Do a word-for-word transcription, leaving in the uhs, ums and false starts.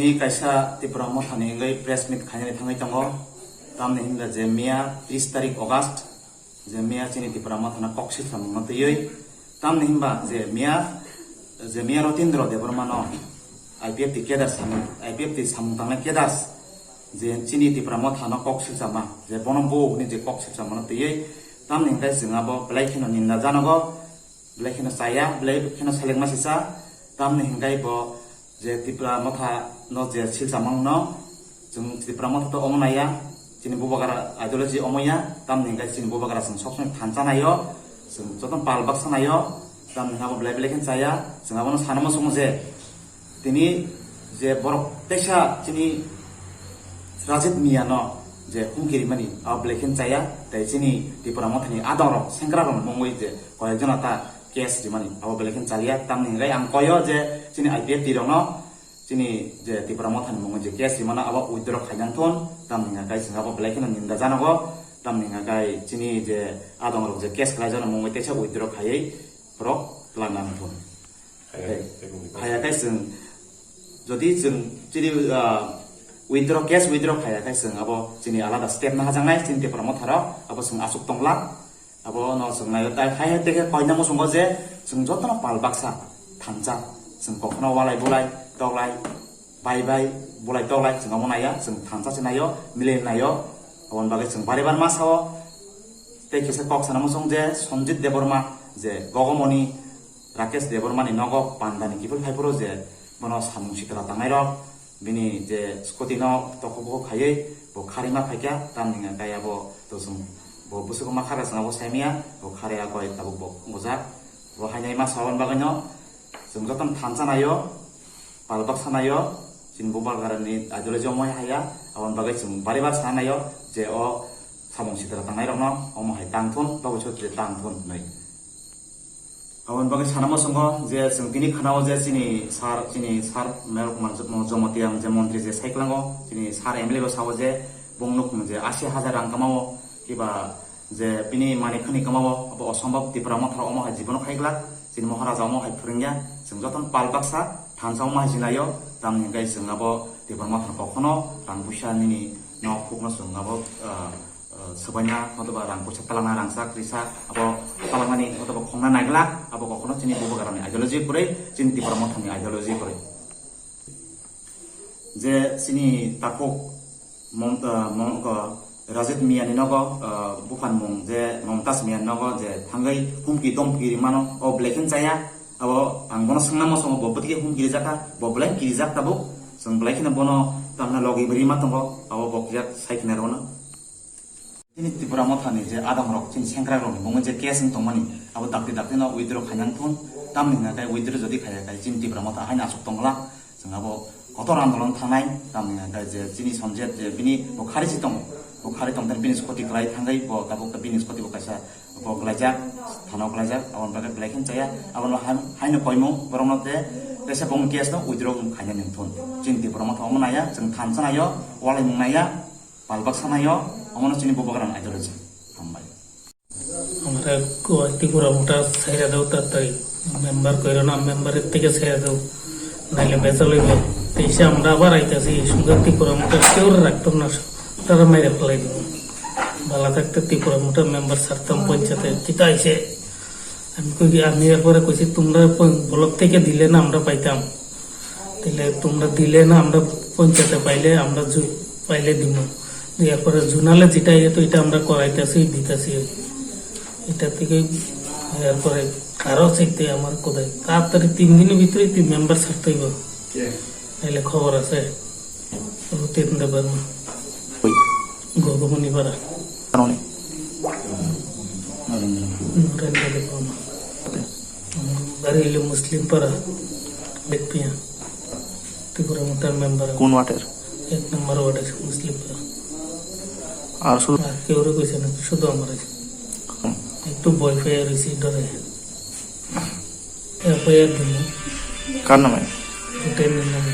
Tini kaisa Tipra Mothani wngwi press meet khainani thangwi tongo. Tamni hwnba je miya tris tarik August, je miya chini Tipra Mothano kok silsamungno twiwi. Tamni hwnba je miya, je miya Rotindra Debbarmano I P F T cadre samung, I P F T samung tangnai cadres, je chini Tipra Mothano kok silsama, je bono bo hwnwi je kok silsamano twiwi. Tamni hwnkhe chwng abo belai kheno ninda janogo. Belai kheno chaya, belai kheno selengma sisa, tamni hwnkhe bo je Tipra Mothano je silsamungno, chwng Tipra Motha to omo naiya, chini Bubagra ideology omo ya, tamni hwnkhe chini Bubagra chwng sob somoi thansa naio, chwng joto pal baksa naio, tamni hwnkhe bo belai belai kheno chaya, chwng abono sana muchungo je, tini je borok teisa chini Rajit Miyano je humki rimani, abo belai kheno chaya, tei chini Tipra Mothani adongrok, sengkrakrok mungwi je koyekjona ta case rimani, abo belai kheno chaliya. Tamni hwnkhe ang koyo je chini I P F T rokno, chini je Tipra Mothani mungwi je case rimano, abo withdraw khainang thun, tamni hwnkhe chwng abo belai kheno ninda janogo, tamni hwnkhe chini je adongrok je case khlaijakno mungwi teisa withdraw khaiwi borok twlang nang thun. Hai, hai, hai, hai, hai, chwng, jodi chwng chini, ah, withdraw, case withdraw khaiya khai chwng abo chini alada step na hajaknai chini Tipra Motharo, abo chwng aswk tongla, abo no chwng nai, tai hai hai tei khe koina muchungo je chwng jotono pal baksa thansa, chwng kokno walai bulai toklai, bai bai bulai toklai chwng abo naiya, chwng thansa se naio, milai naio, aboni bagwi chwng bari bar ma sao, tei kisa kok sana muchung je Sanjit Debbarma je Gogomoni Rakesh Debbarmani nogo pandani kiphil phaiphuru je bono samung sitra tangnairok, bini je scooty no tokobok khaiwi bo kharima phaikha, tamni hwnkhe abo to chwng bo bwswk ma khara chwng abo saimanya, bo kharwi abo tabuk bo gojak. Bo hainai ma saboni bagwino chwng jotono thansa naio, pal baksa naio, chini Bubagrani ideology omo hai haya, aboni bagwi chwng bari bar sana naio je o samung sitra tangnairokno omo hai tang thun, tabuk sotri tang thun hinwi. Aboni bagwi sana muchungo je chwng tini khwnao je chini sir, chini sir Mayor Kumar Jamatia je montri je saiklango, chini sir M L A bo sao je bung nukung je asi hajar rang kamao, kiba je bini manwi khwnwi kamao, abo osombab Tipra Motharo omo hai jibono khai glak, chini Moharaja omo hai phwrwngya, chwng jotono pal baksa thansa omo hai jinaio, tamni hwnkhe chwng abo Tipra Motharo kokhono rang puisa nini nok hukno chwng abo, ah, ah, swbaina, hotoba rang puisa talangna, rangchak risa, abo talangmani hotoba khongna naglak, abo kokhono chini Bubagrani ideology kwrwi, chini Tipra Mothani ideology kwrwi. Je chini takhuk Mom-, ah, Mom-, ah, Rajit Miyani nogo, ah, buphanmung je Momtaj Miyani nogo je thangwi humki domki rimano, o belai kheno chaya. Abo ang bono swngna muchungo, bo bwtwi humki rijak kha, bo belai kirijak tabuk, chwng belai kheno bono tamna logi bo rima tongo, abo bo kisa sai khna rwno. Chini Tipra Mothani je adongrok, chini sengkrakrokni mungwi je case wng tongmani, abo dakti dakti no withdraw khainang thun, tamni hwnkhe withdraw jodi khaiya khai chini Tipra Motha haino aswk tongla, chwng abo kotor andolon thangnai, tamni hwnkhe je chini Sanjit je bini bo khari si tongo, bo khari tongthani bini scooty kwlai thangwi bo tabuk bini scooty bo kaisa bo kwlaijak, thana o kwlaijak, aboni bagwi belai kheno chaya, abono hai-, haino koimung borokno tei teisa bongni case no withdraw khainani wng thun, chini Tipra Motha omo naiya, chwng thansa naio, walaimung naiya. Palbak sanaio, omono chini Bubagrani ideology. Hambai. Amra ko Tipra Motha saira dau ta tai member koiro na member tike saira dau. Naile besalo ibo. Teisa amra abar aita si sunga Tipra Motha sure rakto na tara maire palai do. Bala thakte Tipra Motha member sartam panchayat kita aise. আমি কই কি, আমি একবারে কইছি, "তোমরা প-, ব্লক থেকে দিলে না আমরা পাইতাম, তাহলে তোমরা দিলে না, আমরা পঞ্চায়েতে পাইলে আমরা জু-, পাইলে দিব।" দিয়ে একবারে জোনালে যেটা ইয়ে তো এটা আমরা করাইতেছি, দিতেছি। এটা থেকে এরপরে আরো চাইতে আমার কোথায় তাড়াতাড়ি তিন দিনের ভিতরে তুই মেম্বার ছাড়তে হইব। কে? নাইলে খবর আছে। রুতেন দেববর্মা। ওই। গগমণি পাড়া। কারণে? নরেন্দ্র। নরেন্দ্র দেববর্মা। বাড়ি হইল মুসলিম পাড়া, বেতপিয়া। ত্রিপুরা মোটার মেম্বার। কোন ওয়ার্ডের? এক নম্বর ওয়ার্ডের মুসলিম পাড়া। আর শুধু আর কেউ কইছে না, শুধু আমার। হুম। একটু ভয় পেয়ে রয়েছি ডরে। এফআইআর দিল। কার নামে? রুতেনের নামে।